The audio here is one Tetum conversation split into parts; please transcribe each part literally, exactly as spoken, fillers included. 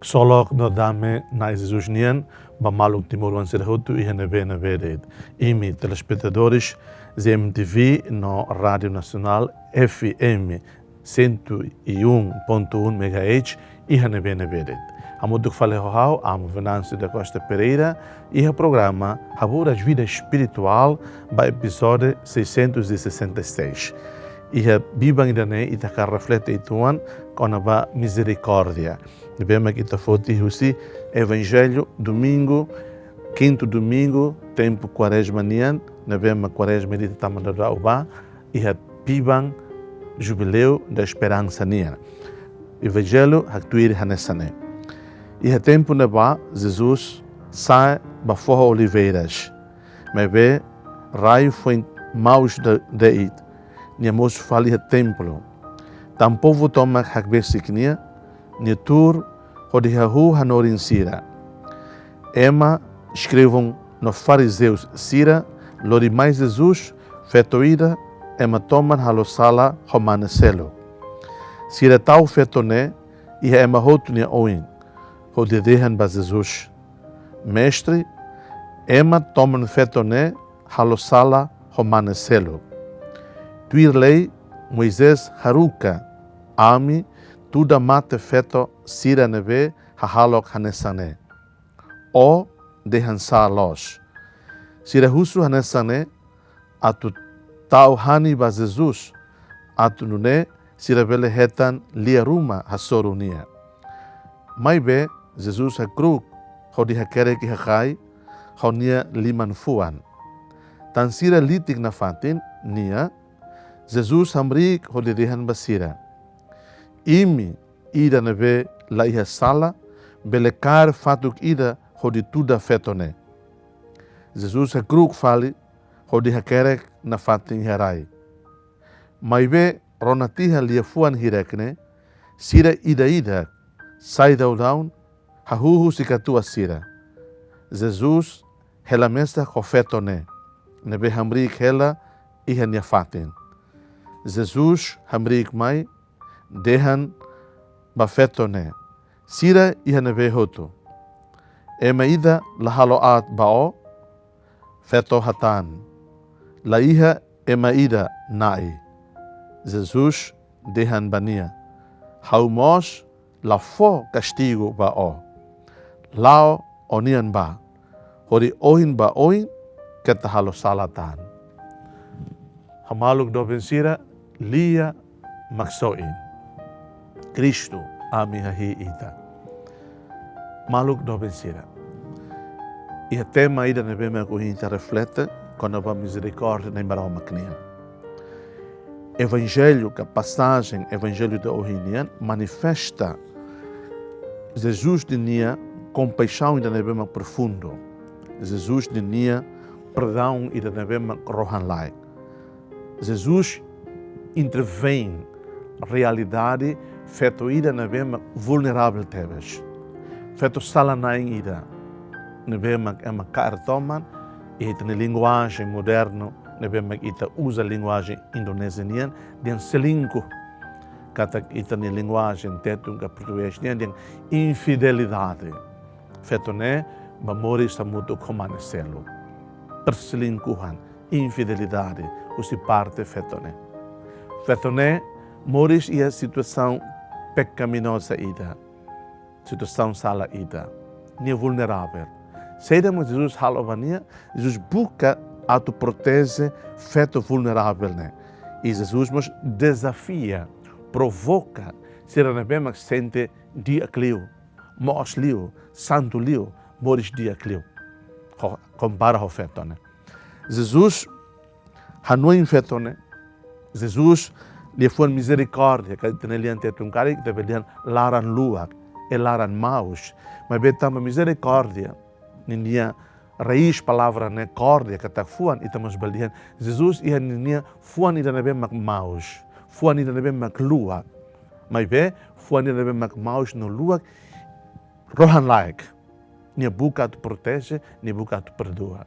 Ksolok no dame Na'i Jesus nian ba maluk timoroan sira hotu iha ne'ebé-ne'ebé de'it. Imi telespetadores Z M T V no Rádiu Nasionál F M cento e um ponto um megahertz iha ne'ebé-ne'ebé de'it. Hamutuk fali ho ha'u, Amo Venâncio da Costa Pereira, iha programa Haburas Vida Espirituál ba epizódiu seiscentos e sessenta e seis. Iha biban ida-ne'e ita hakarak reflete uitoan kona-ba mizerikórdia. Ne'ebé mak ita foti husi Evanjellu domingu, kintu domingu, tempu Kuarezma nian, ne'ebé mak Kuarezma ida ita tama daudaun ba, iha biban Jubileu da Esperansa nian. Evanjellu haktuir hanesan ne'e. Iha tempu ne'ebá, Jesus sa'e ba foho Oliveiras. Maibé, rai foin mós de-, de'it, nia mosu fali iha templu. Tan povu tomak hakbesik nia, nia tuur hodi hahú hanorin sira. Ema, eskrevas no farizeus sira lori mai Jesus feto ida ema toman halo sala ho mane seluk. Sira tau feto ne'e iha ema hotu nia oin, hodi dehan ba Jesus: Mestre, ema toman feto ne'e halo sala ho mane seluk. Tuir lei, Moisés haruka ami tuda mate feto sira ne'ebé hahalok hanesan ne'e. Ó dehan sá loos. Sira husu hanesan ne'e atu tau hani ba Jesus, atu nune'e sira bele hetan lia ruma hasoru nia. Maibé, Jesus hakru'uk hodi hakerek iha rai ho nia liman-fuan. Tan sira litik nafatin nia, Jesus hamriik hodi dehan ba sira: Imi ida ne'ebé la iha sala, bele kaer fatuk ida hodi tuda feto ne'e. Jesus hakru'uk fali hodi hakerek nafatin iha rai. Maibé rona tiha liafuan hirak ne'e, sira ida-idak sai daudaun hahú husi katuas sira. Jesus hela mesak ho feto ne'e, ne'ebé hamriik hela iha nia fatin. Jesus hamriik mai, dehan ba feto ne'e: Sira iha ne'ebé hotu? Ema ida la halo aat ba ó? Feto hatán: La iha ema ida, Na'i. Jesus dehan ba nia: Ha'u mós la fó kastigu ba ó. La'o ó-nian bá, hodi ohin ba oin keta halo sala tan. Ho maluk doben sira, lia Maksoin. Kristu, ami hahi'i Ita. Maluk doben sira, iha tema ida ne'ebé mak ohin ita reflete, kona-ba mizerikórdia Na'i Maromak nian. Evanjellu, ka pasajen Evanjellu ida ohin nian, manifesta Jesus ninia kompaixaun ida ne'ebé mak profundu. Jesus ninia perdaun ida ne'ebé mak rohan-laek. Jesus intervein realidade feto ida ne'ebé mak vulneravel tebes. Feto sala-na'in ida ne'ebé mak ema kaer toman, iha ita-nia linguajen modernu, ne'ebé mak ita uza linguajen Indonézia nian, dehan selingkuh. Katak ita-nia linguajen Tetun ka Portugés nian dehan infidelidade. Feto ne'e bá moris hamutuk ho mane seluk. Perselingkuhan, infidelidade, husi parte feto ne'e. Feto ne'e moris iha situasaun pekaminoza ida, situasaun sala ida. Nia vulneravel. Saida mak Jesus halo ba nia? Jesus buka atu proteje feto vulneravel ne'e. I Jesus mós dezafia, provoka sira ne'ebé mak sente di'ak liu, moos liu, santu liu, moris di'ak liu. Ho, kompara ho feto ne'e. Jesus hanoin feto ne'e. Jesus, liafuan mizerikórdia, ka ita-nia lian Tetun karik, ita bele dehan laran-luak, e laran maus. Maibé tanba mizerikórdia ninia raiz palavra ne'e kórdia, katak fuan, ita mós bele dehan Jesus iha ninia fuan ida ne'ebé mak maus, fuan ida ne'ebé mak luak. Maibé fuan ida ne'ebé mak maus no luak, rohan-laek. Nia buka atu proteje, nia buka atu perdua.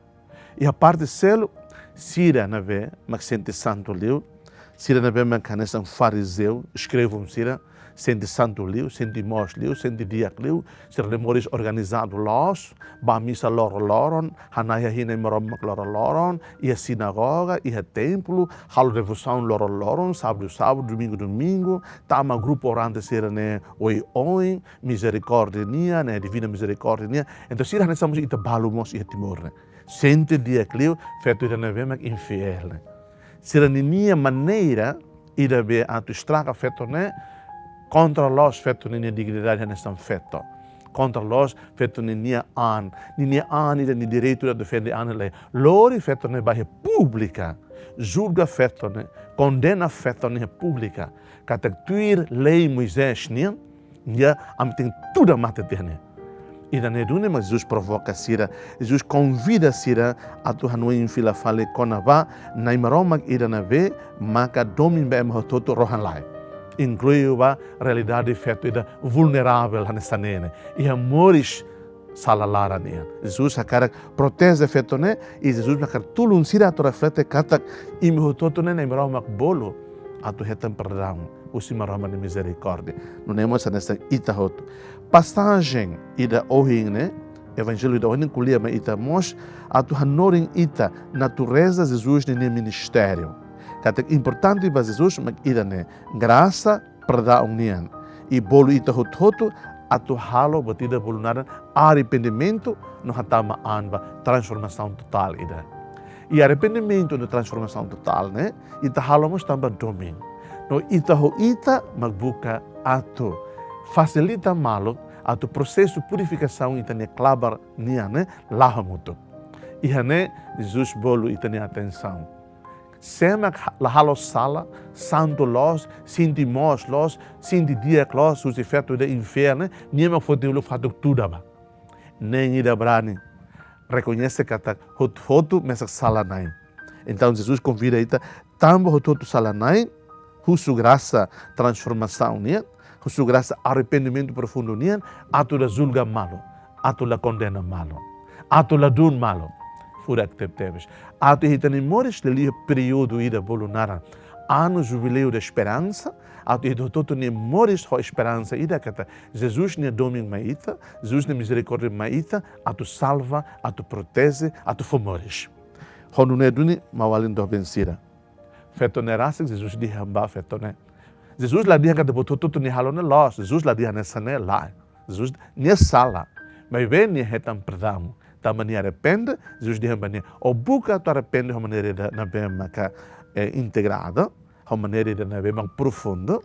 Iha parte seluk, sira ne'ebé mak sente santu liu, sira ne'ebé mak hanesan farizeu, eskrevas sira, sente santu liu, sente moos liu, sente di'ak liu, sira-nia moris organizadu loos, bá misa loroloron, hana'i hahi'i Nai Maromak loroloron, iha sinagoga, iha templu, halo devosaun loroloron, sábadu-sábadu, domingu-domingu, tama grupu orante sira-nia oioin, mizerikórdia nian, ne'e, Divina Mizerikórdia nian. Entaun, sira hanesan mós ita balu mós iha Timor ne'e. Sente di'ak liu, feto ida ne'ebé mak infiél ne'e. Sira ninia maneira ida be atu estraga feto ne'e, kontra loos feto ninia dignidade hanesan feto. Kontra loos feto ninia an, ninia an ida nia direitu atu defende an hela. Lori feto ne'e ba iha públika, julga feto ne'e, kondena feto ne'e iha públika. Katak tuir lei Moisés nian, ya, ami tenke tuda mate tiha ne'e. Ida-ne'e duni mak Jesus provoka sira, Jesus konvida sira atu hanoin fila fali kona-ba Nai Maromak ida ne'ebé maka domin ba ema hotu-hotu rohan-laek. Inklui ba realidade feto ida vulneravel hanesan ne'e ne'e. Iha moris sala laran nian. Jesus hakarak proteje feto ne'e, i Jesus hakarak tulun sira atu reflete katak imi hotu-hotu ne'e Nai Maromak bolu atu hetan perdaun husi Maromak nia mizerikórdia. Nune'e mós hanesan ita hotu. Pasajen ida ohin ne'e, Evanjellu ida ohin ne'e ko'alia mai ita mós atu hanorin ita natureza Jesus ninia ministériu. Katak importante ba Jesus mak ida-ne'e, grasa perdaun nian. I bolu ita hotu-hotu atu halo buat ida bolu naran arrependimentu no hatama an ba transformasaun totál ida. I arrependimentu no transformasaun totál ne'e, ita halo mós tanba domin. No ita ho ita mak buka atu fasilita malu atu prosesu purifikasaun ita-nia klabar nian ne'e la'o hamutuk. Iha ne'e Jesus bolu ita-nia atensaun. Sé mak ha-, la halo sala, santu loos, sente moos loos, sente di'ak loos, husi feto ida infiél ne'e, nia mak foti uluk fatuk tuda ba. Nein ida brani rekoñese katak hotu-hotu mesak sala-na'in. Entaun Jesus konvida ita, tanba hotu-hotu sala-na'in, husu grasa transformasaun nian, husu grasa arrependimentu profundu nian, atu la julga malu, atu la kondena malu, atu la dun malu. Furak tebetebes. Atu ita-nia moris liuliu períodu ida bolu naran Ano Jubileu da Esperança, atu ita hotu-hotu nia moris ho esperansa ida katak Jesus nia domin mai ita, Jesus nia mizerikórdia mai ita, atu salva, atu proteje, atu fó moris. Ho nune'e duni, maun-alin doben sira. Feto ne'e rasik, Jesus dehan ba feto ne'e. Jesus la dehan katak buat hotu-hotu nia halo ne'e loos, Jesus la dehan hanesan ne'e, lae. Jesus nia sala. Maibé nia hetan perdaun. Tanba nia arrepende, Jesus dehan ba nia, ó buka atu arrepende ho maneira ida ne'ebé maka, eh, integrada, ho maneira ida ne'ebé mak profundu,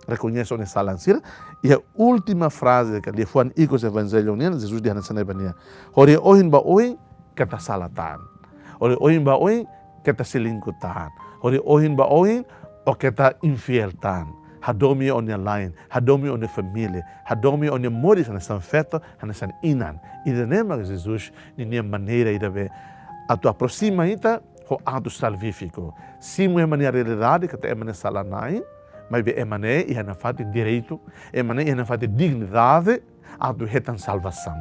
rekoñese ó-nia sala sira. I última fraze ke liafuan ikus Evanjellu nian, Jesus dehan hanesan ne'e ba nia. Hori ohin ba oin, keta sala tan. Hori ohin ba oin, keta selingkuh tan. Hori ohin ba oin, ó keta infiél tan. Hadomi ó-nia la'en, hadomi ó-nia família, hadomi ó-nia moris hanesan feto, hanesan inan. Ida-ne'e mak Jesus ninia maneira ida be atu aproxima ita ho atu salvífiku. Simu ema nia realidade, katak ema ne'e sala-na'in, maibé ema ne'e iha nafatin direitu, ema ne'e iha nafatin dignidade, atu hetan salvasaun.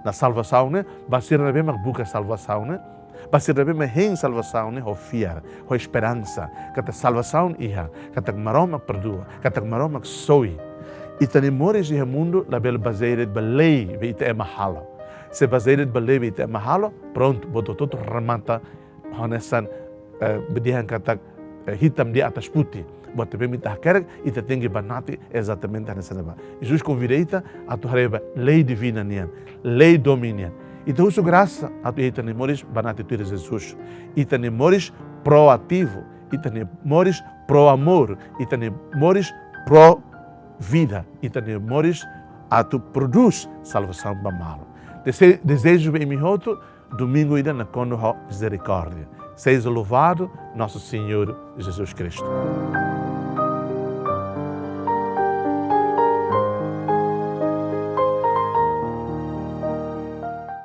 No salvasaun ne'e, ba sira ne'ebé mak buka salvasaun ne'e, ba sira ne'ebé mak hein salvasaun ne'e, ho fiar, ho esperansa, katak salvasaun iha, katak Maromak perdua, katak Maromak soe. Ita-nia moris iha mundu labele bazeia de'it ba lei be ita ema halo. Se bazeia de'it ba lei be ita ema halo, prontu, buat hotu-hotu remata hanesan, eh, be dehan katak, eh, hitam di atas putih. Buat ne'ebé mak ita hakerek, ita tenke banati ezatamente hanesan ne'ebá. Jesus konvida ita atu haree ba lei divina nian, lei domin nian. Ita husu grasa atu ita-nia moris banati tuir Jesus. Ita-nia moris proativu, ita-nia moris pro-amor, ita-nia moris pro-vida, ita-nia moris atu prodús salvasaun ba malu. Dese-, dezeju ba imi hotu domingu ida nakonu ho mizerikórdia. Seja louvado nosso Senhor Jesus Cristo.